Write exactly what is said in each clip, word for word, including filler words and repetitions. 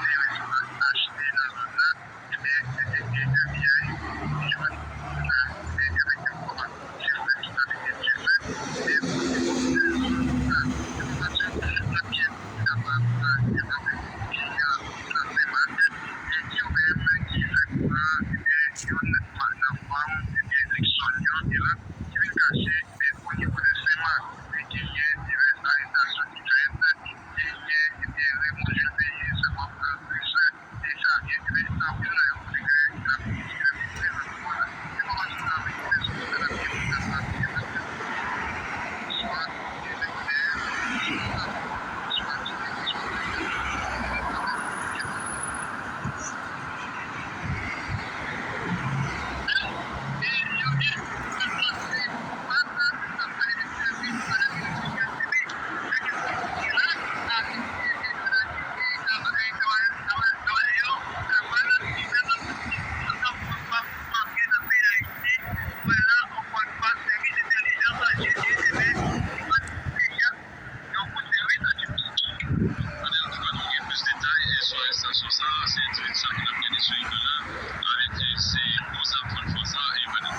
malere sa achte nan zòn nan, ebyen, se te de demi ay, li jwenn moun nan, ebyen, avèk enfòmasyon, se fè tout sa te byen fèt, ebyen, moun nan, enfòmasyon, n ap byen kapab, e, avèk moun ki, e, nan Senmak, e, yo menm ki fè kouran, ebyen, youn nan fanm, ebyen, Luckson yo, te la, ki vin kache, ebyen, o nivo de Senmak, e genyen divès arestasyon ki fèt, genyen, ebyen, Raymond Jules Pays, Jean-Marc Clovis, Dessalines, ebyen, sa, moun nan yo, se ke, la polis, ki la vin prezante kò la. Enfòmasyon sa, se ke, se ke, Pandan an tou ka, nou gen plis detay, e, sou arestasyon sa a, se direksyon ke n ap gade sou ekran an, avèk, e, se konsa, ankò yon fwa sa, e, pandan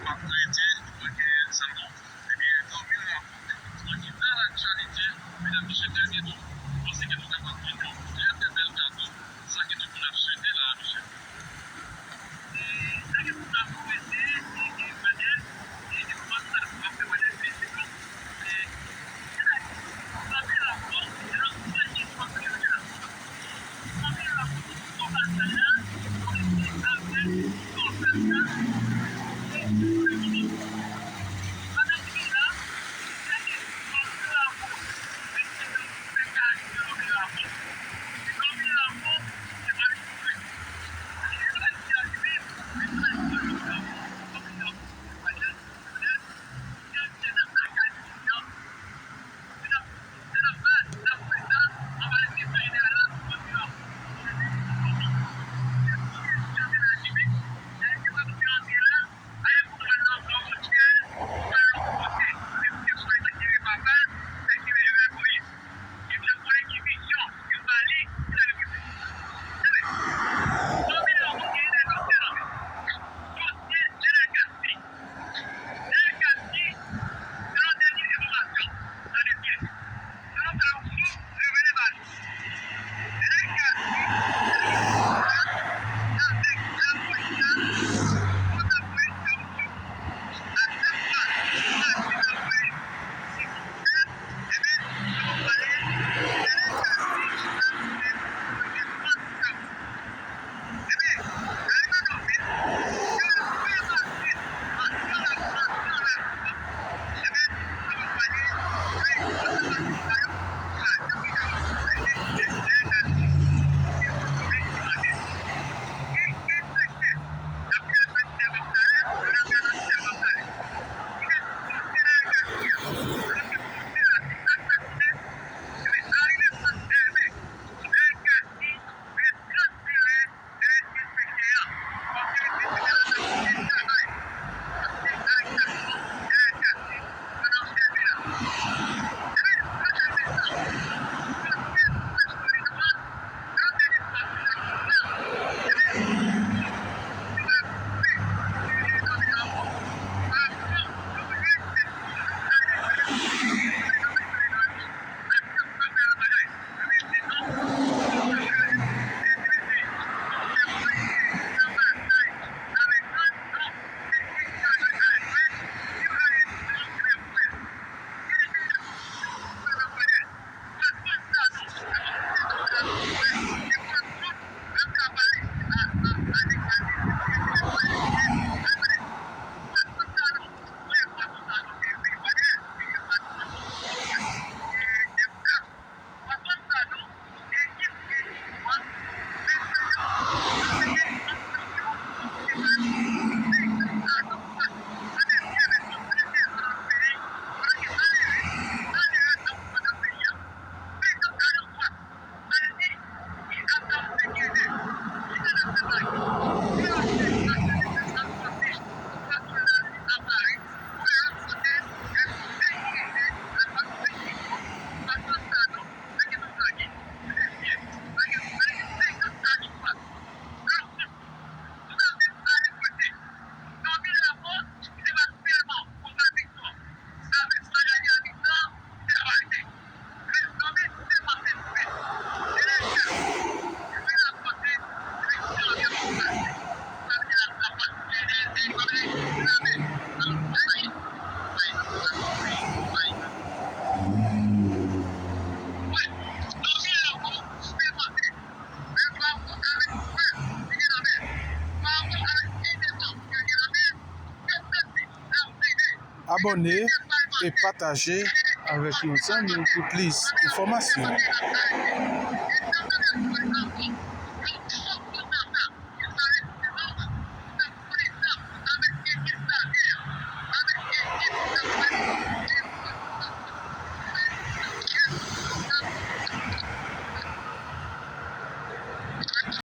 Pap rete, mwen gen zanmi, ebyen, dòmi nan yon kote, mwen ki nan laktyalite, medam, mesye, trè byento, panse ke nou kapab jwenn yon trè, trè bèl kado, sa ke tout moun ap swete la, mesye. Abòne e pataje avèk yon zanmi pou plis enfòmasyon.